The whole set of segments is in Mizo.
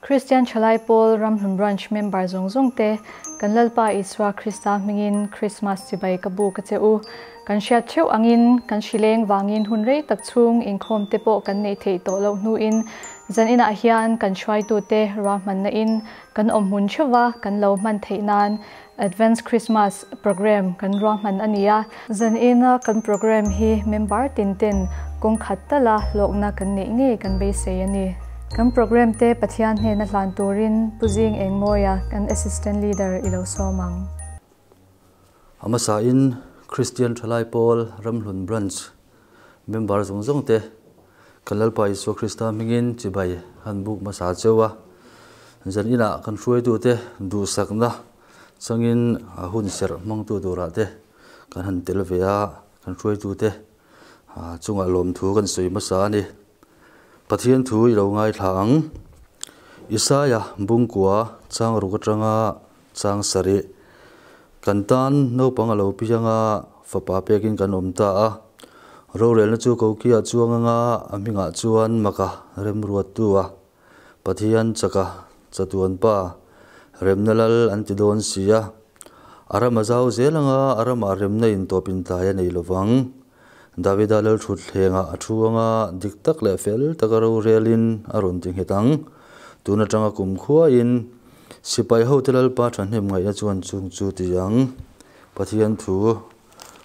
Kristian Thalai Pawl Ramhlun Branch member zawng zawng te, kan Lalpa Isua Krista hmingin Krismas chibai ka buk a che u. Kan hriat theuh angin, kan hrileng vangin hun rei tak chhung inkhawm te pawh kan neih theih tawh loh hnuin zan inah hian kan hruaitute ruahmanna in kan awm hmun theuha kan lo hman theih nan Advance Christmas Programme kan ruahman a ni a. Zan ina kan programme hi member tin ten kawng khat tala hlawkna kan neih ngei kan beisei a ni. Kan programme te Pathian hnena hlan turin Pu Zing Engmawia kan Assistant Leader i lo sawm ang. A hmasain Kristian Thalai Pawl Ramhlun Branch member zawng zawng te kan Lalpa Isua Krista hmingin chibai han buk hmasa cheu a. Zan inah kan hruaitute duhsakna changin hun serh hmangtu turah te kan han tel ve a, kan hruaitute chungah lawmthu kan sawi hmasa a ni. Pathian thu i lo ngaithla ang. Isaia bungkua chang ruk atanga chang sarih kan tan naupang a lo piang a, fapa pekin kan awm ta a. Rorelna chu Kokia chuang anga a hmingah chuan Maka remruattu a, Pathian chaka chatuan pa, remna lal an ti dawn si a. A ram a zau zel anga a ramah remna intawp intlai a nei lovang. Davida lalthutthlengah a thu anga dik tak leh fel taka rorelin a rawn ti nghet ang. Tun atanga kumkhuain sipai hote Lalpa thahnem ngaihna chuan chung chu ti ang. Pathian thu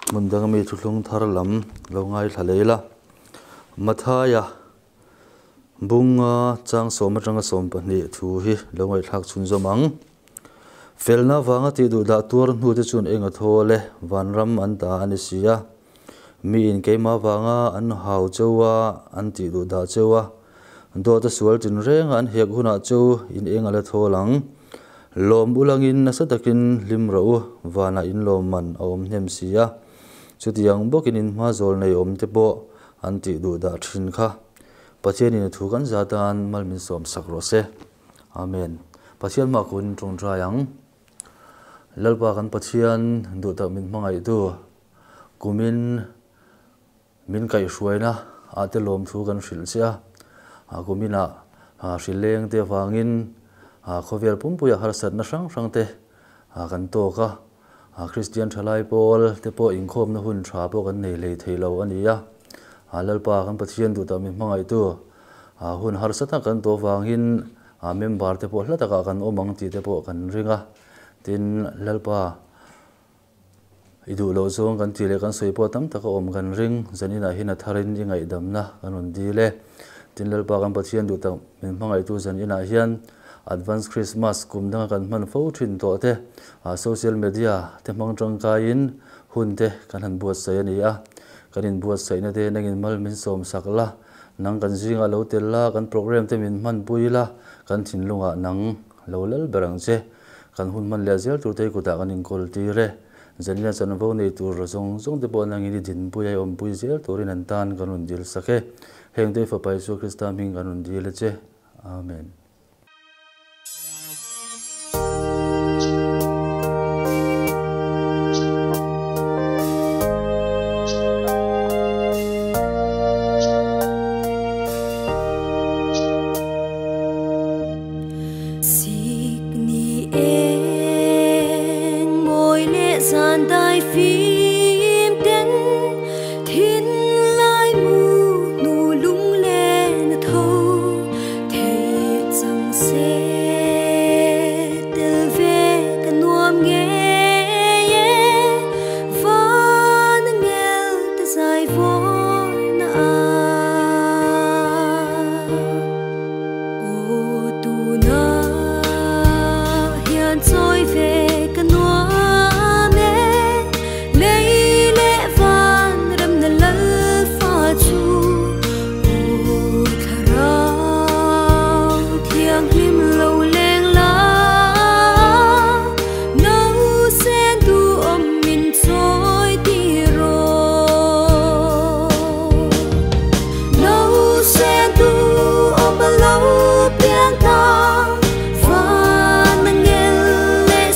hmun danga mi thuthlung thar lam lo ngaithla lei la. Mathaia bunga chang sawm atanga 12 thu hi lo ngaihthlak chhunzawm ang. Felna vanga tih duh dah tuar hnu te chuan eng a thaw le vanram an ta a ni si a. Mi in keimah vanga an hau cheu a, an tih duh dah cheu a. Dawt a sual tin renga an hek hunah cheu in eng a la thawl ang. Lawm ulangin nasa takin hlim rawh u, vanah in lawm man a awm hnem si a. Chutiang bawkin in hma zawl nei awm te pawh an tih duh dah thin kha. Pathianin a thu kan zatan mal min sawm sak rawh se. Amen. Pathian hma kun tawngtai ang. Lalpa kan Pathian duh tak min hmangaihtu kumin min kaihhruaina ah te lawm thu kan hrilh che a. Kuminah hrileng te avangin khawvel pumpuia harsatna hrang hrang te kan tawk a. Kristian Thalai Pawl te pawh inkhawmna hun tha pawh kan nei hlei thei lo a ni a. Lalpa kan Pathian duh tak min hmangaihtu hun harsa tak kan tawh avangin member te pawh hla takah kan awm ang tih te pawh kan ring a. Tin, Lalpa i duh loh zawng kan tih leh kan sawi pawh tam taka awm kan ring. Zaninah hian a tharin i ngaihdamna kan rawn dil e. Tin, Lalpa kan Pathian duh tak min hmangaihtu zaninah hian Advance Christmas kum danga kan hman fo thin tawh te, social media te hmang tangkaiin hun te kan han buatsaih a ni a. Kan inbuatsaihna te nangin mal min sawm sak la, nang kan zingah lo tel la, kan program te min hmanpui la, kan thinlungah nang lo lal ber ang che. Kan hun hman leh zel tur te kutah kan inkawl tir e. Zanina chanvo nei tur zawng zawng te pawh nangin i dinpui a, i awmpui zel turin an tan kan rawn dil sak e. Heng te Fapa Isua Krista hming kan rawn dil a che. Amen. Sikni eng mawi leh zan dai fim ten thin lai mu hnu lung len a tho thei chang se tel ve ka nuam nge e van angel te zai vawn na a. Aw tuna hian chawi ve ka nuam e, lei leh van remna lal fa chu. Aw thlarau thianghlim lo leng la, no sen du awm min chawi ti rawh. No sen du awm a lo piang ta, van angel leh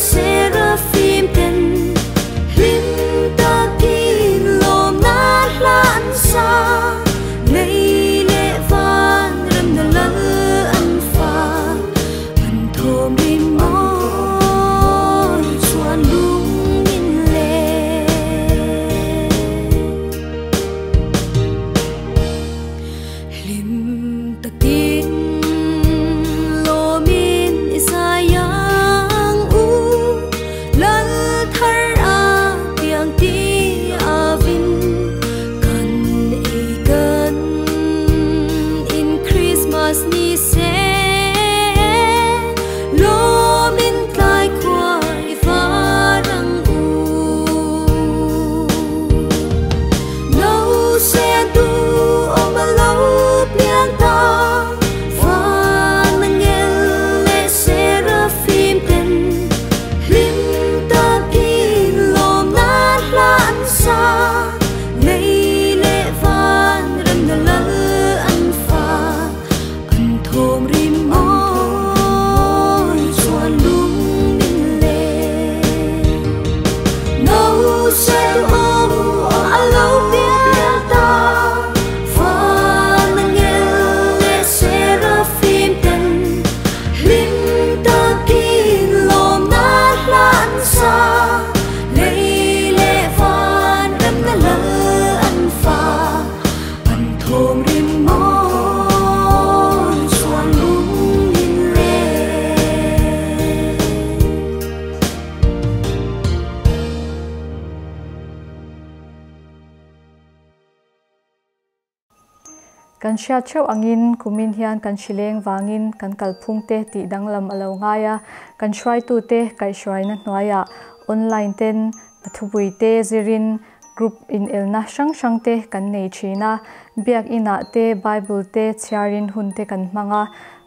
Kan hriat theuh angin kumin hian kan hrileng vangin kan kalphung te tih danglam a lo ngai a, kan hruaitute kaihhruaina hnuaiah online ten a thupui te zirin group inelna hrang hrang te kan nei thin a, biakinah te Bible te chhiarin hun te kan hmang a,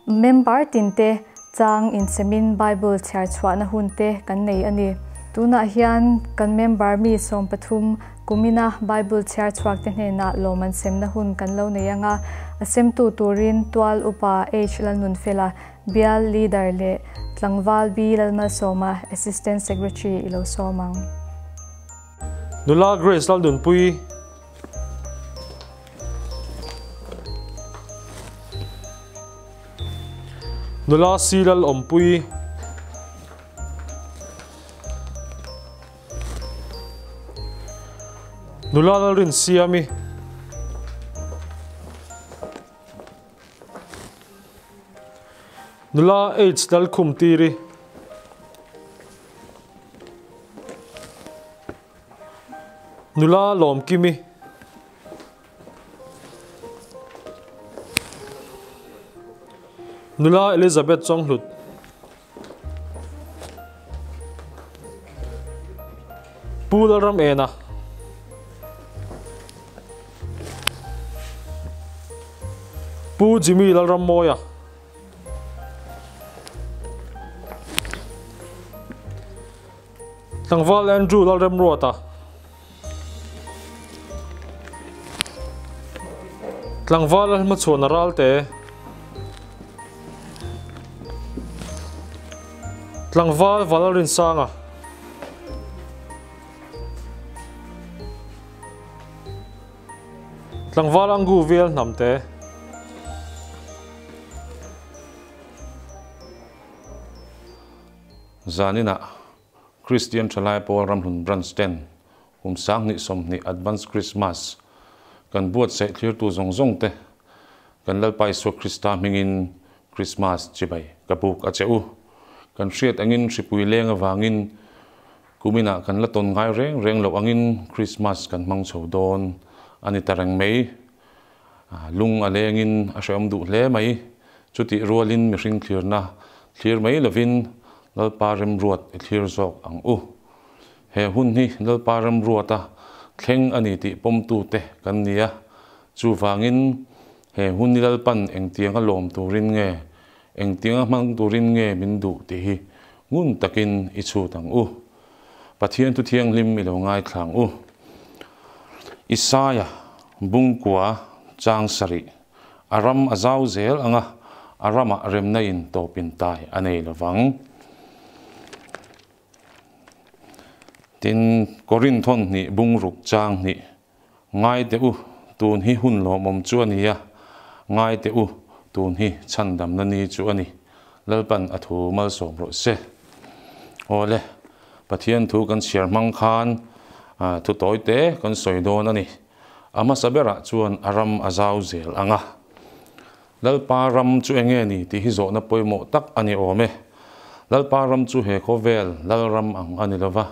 member tin te chang insemin Bible chhiar chhuahna hun te kan nei a ni. Tunah hian kan member mi 13 kumina Bible chhiar chhuak te hnenah lawm an semna hun kan lo nei anga, a semtu turin Tual Upa H Lalnunfela, Bial Leader leh Tlangval B Lalmalsawma, Assistant Secretary i lo sawm ang. Nula Grace Lalnunpui. Nula C Lalawmpui. Nula Lalrinsiami. Nula H Lalkhumtiri. Nula Lawmkimi. Nula Elizabeth Chonghlut. Pu Lalram Ena. Pu Jimmy Lalram Mawia. Tlangval Andrew Lalremruata. Tlangval Lalhmachhuana Ralte. Tlangval Valrinsanga. Tlangval Angu Vel Hnamte. Zanina Christian Thalai Pawl Ramhlun Branch ten kum 2020 Advance Christmas kan buatsaih thlirtu zawng zawng te kan Lalpa Isua Krista hmingin Christmas chibai ka buk a che u. Kan hriat angin hripui leng avangin kumina kan la tawn ngai reng reng loh angin Christmas kan hmang chho dawn a ni ta reng mai. Lung a lengin a hrehawm duh hle mai. Chutih rualin mihring thlirna thlir mai lovin Lalpa remruat i thlir zawk ang u. He hun hi Lalpa remruata thleng a ni tih pawmtute kan ni a. Chuvangin he hun hi Lalpan engtianga lawm turin nge, engtianga hmang turin nge min duh tih hi ngun takin i chhut ang u. Pathian thu thianghlim i lo ngaithla ang u. Isaia bungkua chang sarih a ram a zau zel anga a ramah remna in tawpin tai a nei lovang. Tin Korinthon hnih bungruk chang hnih ngai te u tun hi hun lawmawm chu a ni a, ngai te u tun hi chhandamna ni chu a ni. Lalpan a thu malsawm rawh se. Awle Pathian thu kan chhiar hmang khan thu tawi te kan sawi dawn a ni. A hmasa berah chuan a ram a zau zel anga. Lalpa ram chu enge ni tih hi zawhna pawimawh tak a ni awm e. Lalpa ram chu he khawvel Lalram ang a ni lova.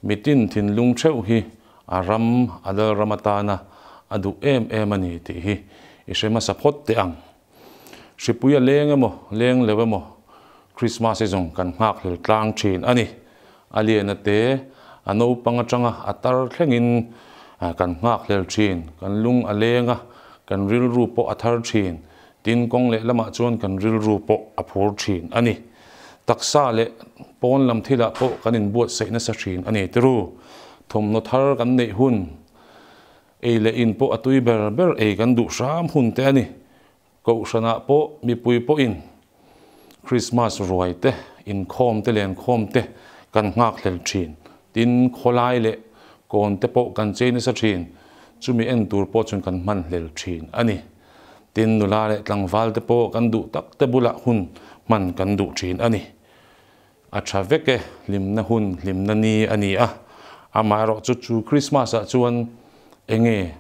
Mitin thinlung theuh hi a ram a Lalram atana a duh em em a ni tih hi i hre hmasa phawt teh ang. Hripui a leng emaw leng lo emaw Christmas hi zawng kan nghak hlel tlang thin a ni. A lian a te, a naupang atanga a tar thlengin kan nghak hlel thin, kan lung a leng a, kan rilru pawh a thar thin, tin kawng leh lamah chuan kan rilru pawh a phur thin a ni. Taksa leh pawn lam thilah pawh kan inbuatsaih nasa thin a ni tiru. Thawmhnaw thar kan neih hun, ei leh in pawh a tui ber ber ei kan duh hram hun te a ni. Kohhranah pawh mipui pawhin Christmas ruai te, inkhawm te lenkhawm te kan nghak hlel thin. Tin khawlai leh kawn te pawh kan chei nasa thin. Chumi en tur pawh chuan kan hman hlel thin a ni. Tin nula leh tlangval te pawh kan duh tak te bulah hun hman kan duh thin a ni. A tha vek e, hlimna hun, hlimna ni a ni a. Amaherawh chu chu Christmas ah chuan enge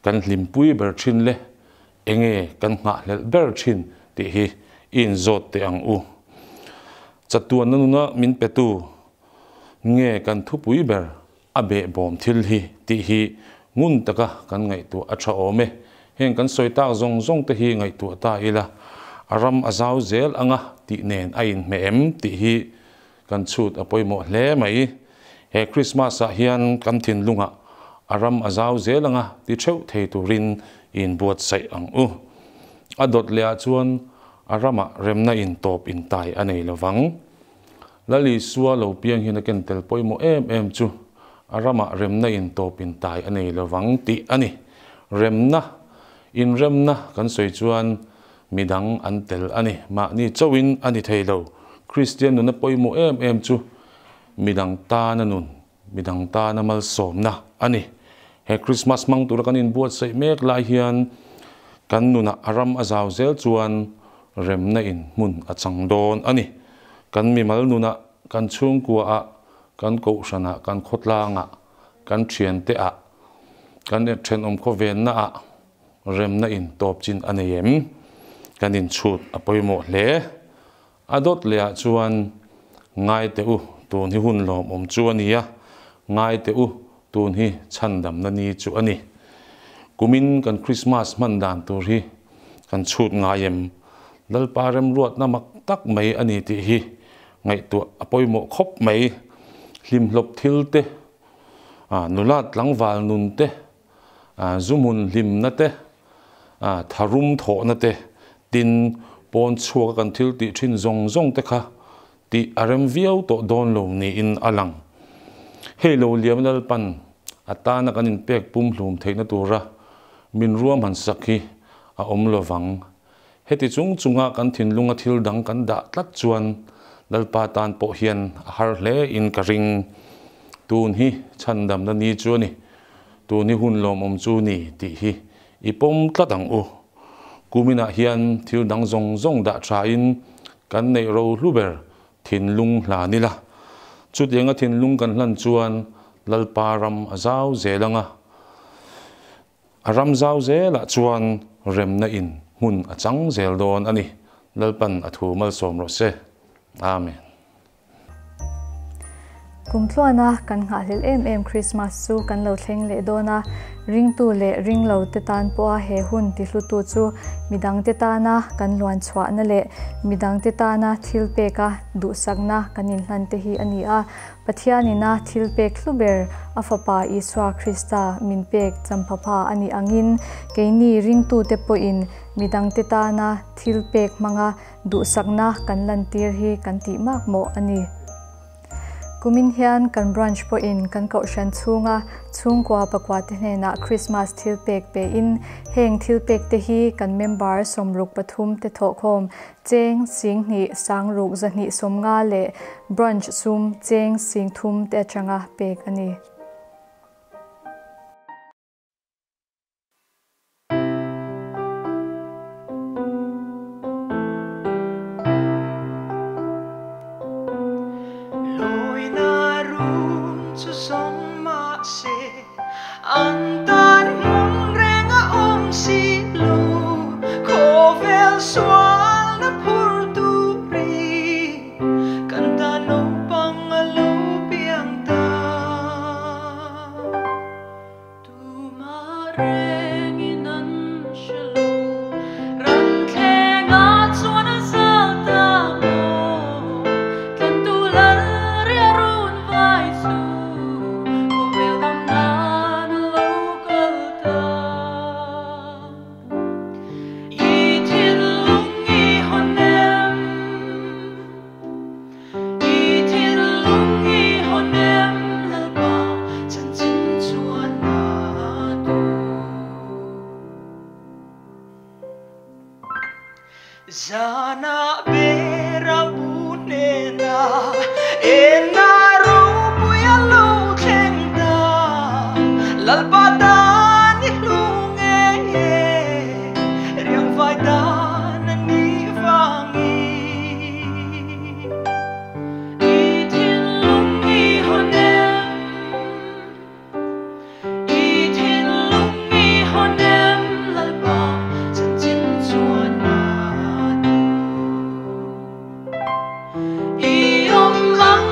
kan hlimpui ber thin le, enge kan nghahhlelh ber thin tih hi i inzawt teh ang u. Chatuanna nuna min petu nge kan thupui ber a behbawm thil hi tih hi ngun taka kan ngaihtuah a tha awm e. Heng kan sawi tak zawng zawng te hi ngaihtuah ta ila, a ram a zau zel anga tih nen a inhmeh em tih hi kan chhut a pawimawh hle mai. He Krismas ah hian kan thinlungah a ram a zau zel anga ti theuh thei turin i inbuatsaih ang u. A dawt leh ah chuan a ramah remna in tawp intai a nei lovang. Lal Isua lo piang hian a ken tel pawimawh em em chu a ramah remna in tawp in tai a nei lovang tih a ni. Remna, inremna kan sawi chuan midang an tel a ni. Mahni chauhin a ni thei lo. Kristian nuna pawimawh em em chu midang tana nun, midang tana malsawmna a ni. He Krismas hmang tura kan inbuatsaih mek lai hian kan nunah a ram a zau zel chuan remna in hmun a chang dawn a ni. Kan mimal nunah, kan chhungkuaah, kan kohhranah, kan khawtlangah, kan thianteah, kan thenawm khawvennaah remna in tawp chin a nei em? Kan inchhut a pawimawh hle. A dawt lehah chuan, Ngai teh u, tun hi hun lawmawm chu a ni a, ngai teh u, tun hi chhandamna ni chu a ni. Kumin kan Krismas hman dan tur hi kan chhut ngai em? Lalpa remruatna mak tak mai a ni tih hi ngaihtuah a pawimawh khawp mai. Hlimhlawp thil te, nula tlangval nun te, zuhmun hlimna te, tharum thawhna te, tin pawn chhuaka kan thil tih thin zawng zawng te kha tih a rem viau tawh dawn lo niin a lang. Hei lo liam Lalpan a tana kan inpek pumhlum theihna tura min ruahman sak hi a awm lovang. Heti chung chunga kan thinlunga thil dang kan dah tlat chuan Lalpa tan pawh hian a har hle in ka ring. Tun hi chhandamna ni chu a ni, tun hi hun lawmawm chu ni tih hi i pawm tlat ang u. Kuminah hian thil dang zawng zawng dah tha in kan neih ro hlu ber thinlung hlan ila. Chutianga thinlung kan hlan chuan Lalpa ram a zau zel ang a. A ram zau zelah chuan remna in hmun a chang zel dawn a ni. Lalpan a thu malsawm rawh se. Amen. Kum tluana kan nghahhlelh em em Krismas chu kan lo thleng leh dawn a, ringtu leh ringlo te tan pawha he hun tihlutu chu midangte tana kan luan chhuahna leh midangte tana thil peka duhsakna kan inhlan te hi a ni a. Pathianina thil pek hlu ber a Fapa Isua Krista min pek champhapha a nih angin, keini ringtute pawhin midangte tana thil pek hmanga duhsakna kan lantir hi kan tih mak mawh a ni. Kumin hian kan branch pawhin kan kohhran chhunga chhungkua pakuate hnenah Krismas thil pek pein, heng thil pekte hi kan member 63 te thawhkhawm Cheng 2000 650 leh Branch sum cheng 3000 te atanga pek a ni. Lawina run chu zawng mahse an tan hmun reng a awm si lo, khawvel sualna phur turin kan ta naupang a lo piang ta. Tumah rengin an hre lo, ran thlengah chuan a zal ta maw? Tlantu lal ria run vai chu khawvel dam nan a lo kal ta. I thinlung i hawn em? I thinlung i hawn em Lalpa chanchin chuan a tu. Zana bera bu hnena enna ropui a lo thleng ta, Lalpa tan i hlu ngei e, riang vai tan a ni vangin. I thinlung i hawn em? I thinlung i hawn em Lalpa chanchin chuan a tu. I awm ang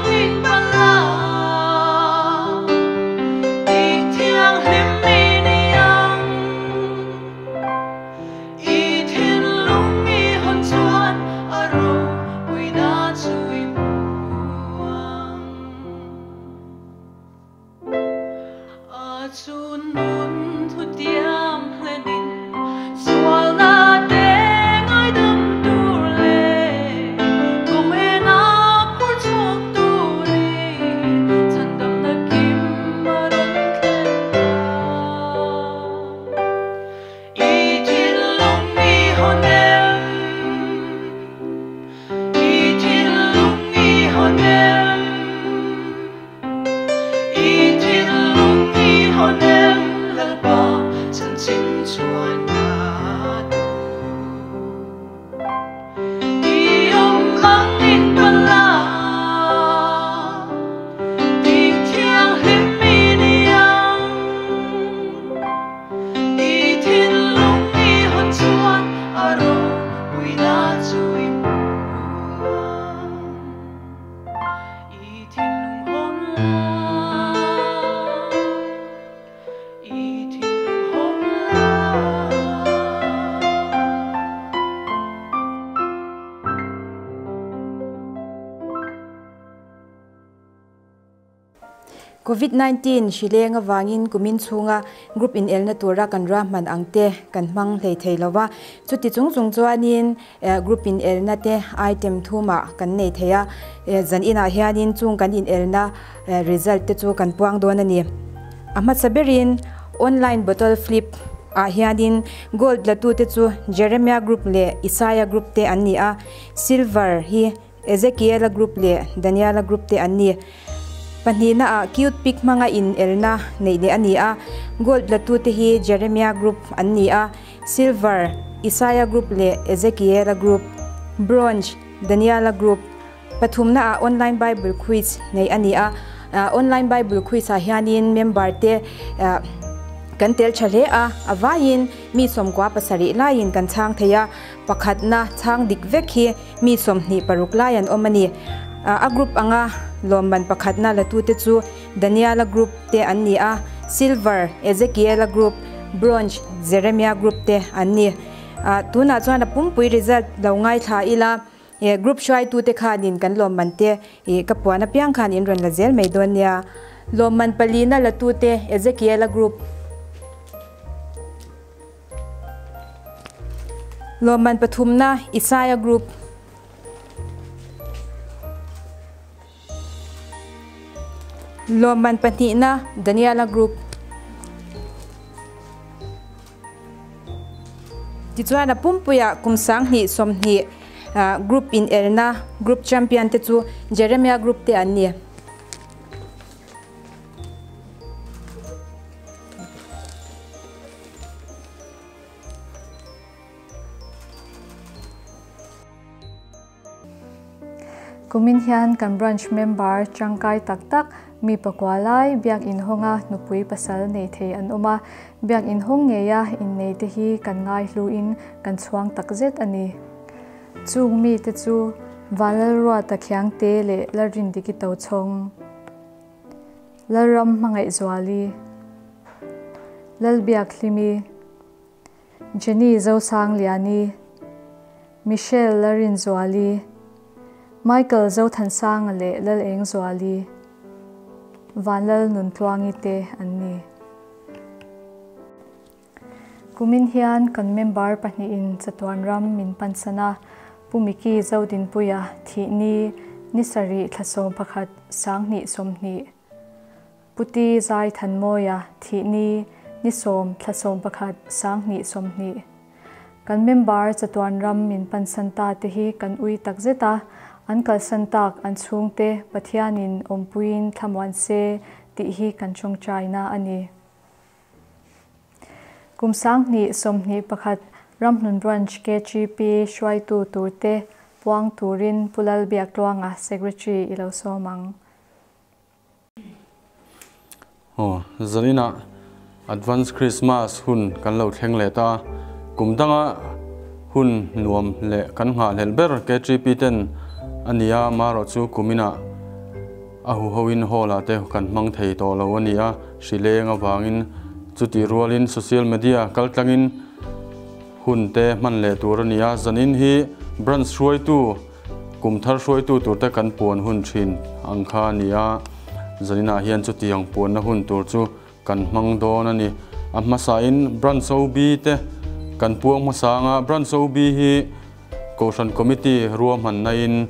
Chun nun thu tiam hlenin sual na te ngai dam tur le kong e na phur chhuak turin chan dam na kim a rawn thlen ta. I thin lung i hon em, i thin lung i hon em, i thin lung i hon em Lalpa chan chin chuan na tu. I om ang in pala ti thiang hlim mi niang, i thin lung i hon chuan a ro pui na chu i muang. I thin lung hon la, i thin lung hon la. COVID-19 hrileng awangin kumin chhunga group in elna tura kan ra man angte kan hmang hlei thei lova chuti chung chung chuanin group in elna te item thuma kan nei theia zan ina hianin chung kan in elna result te chu kan puang dawn ani. A hmasaberin online bottle flip a hianin gold latu te chu Jeremiah group le Isaiah group te an ni a, silver hi Ezekiel group le Daniela group te an ni. Pahnihna a cute pic hmanga in elna nei le ani a, gold latu te hi Jeremiah group an ni a, silver Isaiah group le Ezekiel group, bronze Daniela group. Pathumna a online Bible quiz nei ani a, online Bible quiz a hianin member te kan tel tha hle a, awaiin mi sawmkua pasarih laiin kan chhang theia, pakhatna chhang dik vek hi mi 26 lai an awm ani. A group anga lawmman pakhatna latu te chu Daniela group te an ni a, silver Ezekiela group, bronze Jeremiah group te an ni. Tuna chuan a pumpui result lo ngai thla ila, group hruai tu te khanin kan lawmman te ka puan apiang khan in rawn la zel mai dawn nia. Lawmman palina latu te Ezekiela group, lawmman pathumna Isaiah group, lawmman pahnihna Daniela group. Tichuan a pumpuia kum 2020 group in elna group champion te chu Jeremiah group te an ni. Kumin hian kan branch member tangkai tak tak mi pakwalai biak in honga nupui pasal nei thei an awma, biak in hong ngeia in nei te hi kan ngai hlu in kan chhuang takzet ani. Chung mi te chu Vanlal Ruata Khiang te le Lalrin Diki to chhong, Lalram Hmangaih Zuali, Lalbiak Hlimi, Jenny Zosang Liani, Michelle Larin Zuali, Michael Zothansanga le Lal Eng Zuali, Vanlal Nuntluangi te an ni. Kumin hian kan member pahnih in chatuan ram min pansana Pumiki Zodin Puya thi ni nisari thlasom pakhat 2020, Puti Zai Thanmoya thi ni nisom thlasom pakhat 2020. Kan member chatuan ram min pansanta te hi kan ui takzeta an kalsan tak an chhungte Pathianin awmpuiin thlamuan se tih hi kan chawngchaina ani. Kum 2021 Ramhlun Branch KGP hruaitu turte puang turin Pulal Biaktluanga Secretary ilo sawmang. Zanina Advance Christmas hun kan lo thleng le ta kumdanga hun nuam le kan nga hlel ber KGP ten ania maro chu kumina a hu hoin hola te kan mang thei to lo ania hrileng awangin chuti rualin social media kaltlangin hun te man le tur ania zanin hi branch hruai tu kumthar hruai tu tur te kan puan hun thin angkha ania zanina hian chuti ang puan na hun tur chu kan hmang dawn a ni. A hmasain Branch OB te kan puang hmasa anga Branch OB hi Kohhran Committee ruahmanna in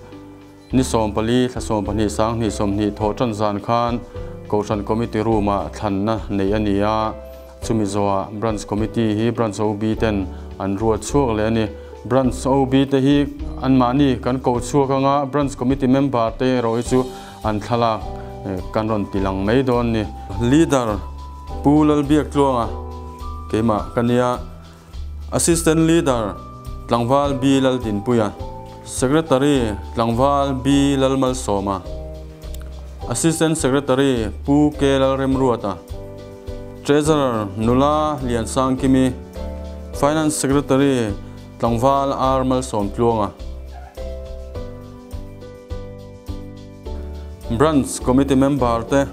ni 14 thla 12 sang hnih 20 thawh tan zan khan Kohhran Committee room ah thlanna nei a ni a. Chumi zawhah Branch Committee hi Branch OB ten an ruat chhuak leh a ni. Branch OB te hi anmahni kan koh chhuak anga Branch Committee member te erawh hi chu an thlalak kan rawn ti lang mai dawn ni. Leader Pu Lalbiaktluanga keimah ka nia. Assistant Leader Tlangval B Laldinpuia, Secretary Tlangval B Lalmalsawma, Assistant Secretary Pu K Lalremruata, Treasurer Nula Liansangkimi, Finance Secretary Tlangval R Malsawmtluanga. Branch Committee Member te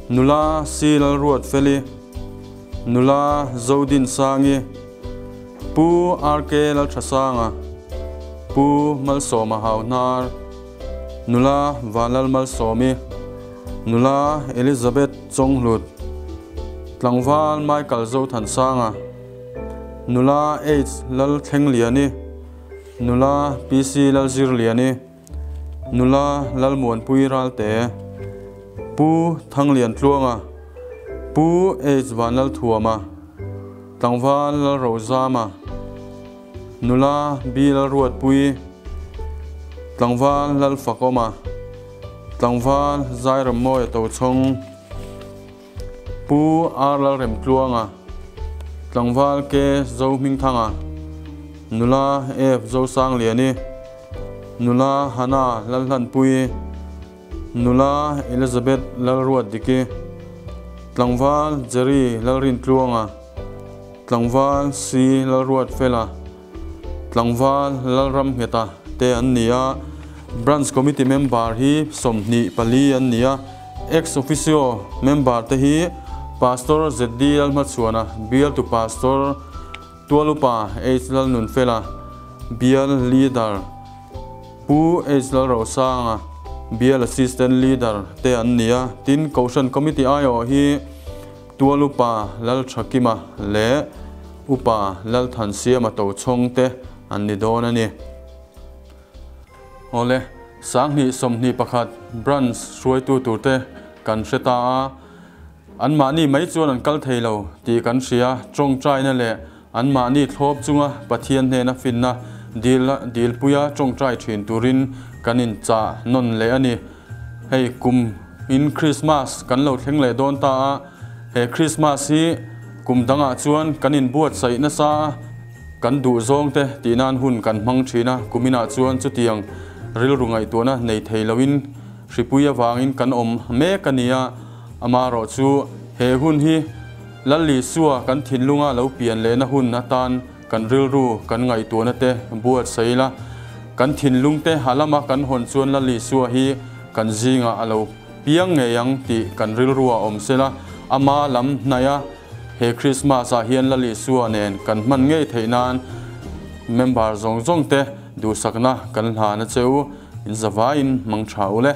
Nula C Lalruatfeli, Nula Zodinsangi, Pu RK Lalthasanga, Pu Malsawma Hauhnar, Nula Vanlal Malsawmi, Nula Elizabeth Chonghlut, Tlangval Michael Zothansanga, Nula H Lalthlengliani, Nula PC Lalzirliani, Nula Lalmuanpui Ralte, Pu Thangliantluanga, Pu H Vanlalthuama, Tlangval Lalrozama, Nula B Lalruatpui, Tlangval Lalfakawma, Tlangval Zairammawi Tochhawng, Pu R Lalremtluanga, Tlangval K Zohmingthanga, Nula F Zosangliani, Nula Hana Lalhlanpui, Nula Elizabeth Lalruatdiki, Tlangval Jerry Lalrintluanga, Tlangval C Lalruatfela, Tlangval Lalramngheta te an ni a. Branch Committee member hi 24 an ni a. Ex officio member te hi Pastor ZD Lalhmachhuana, Bial to Pastor Tualupa H Lalnunfela, Bial Leader Pu H Lalrosanga, Bial Assistant Leader te an ni a. Tin Kohhran Committee aiawh hi Tualupa Lalthakima leh Upa Lalthansiama Tochhawng te an ni dawn a ni. Awle, 2021 Branch hruaitu turte kan hre ta a, anmahni mai chuan an kal thei lo tih kan hria. Tawngtaina leh anmahni thlawp chunga Pathian hnena finna dil dilpuia tawngtai thin turin kan inchah nawn leh a ni. Hei kum in Christmas kan lo thleng leh dawn ta a, he Christmas hi kum dangah chuan kan inbuatsaih nasa a, kan duh zawng te tih nan hun kan hmang thin a, kuminah chuan chutiang rilru ngaihtuahna nei thei loin hripui avangin kan awm mek a ni a. Amaherawh chu he hun hi Lal Isua kan thinlunga lo pian lehna hun atan kan rilru kan ngaihtuahna te buatsaih ila, kan thinlung te a lama kan hawn chuan Lal Isua hi kan zingah a lo piang ngei ang tih kan rilru a awm sela, ama lam hnaih a he Christmas ah hian Lal Isua nen kan hman ngei theih nan member zawng zawng te duhsakna kan hlan a che u, in zavaiin hmang tha u le.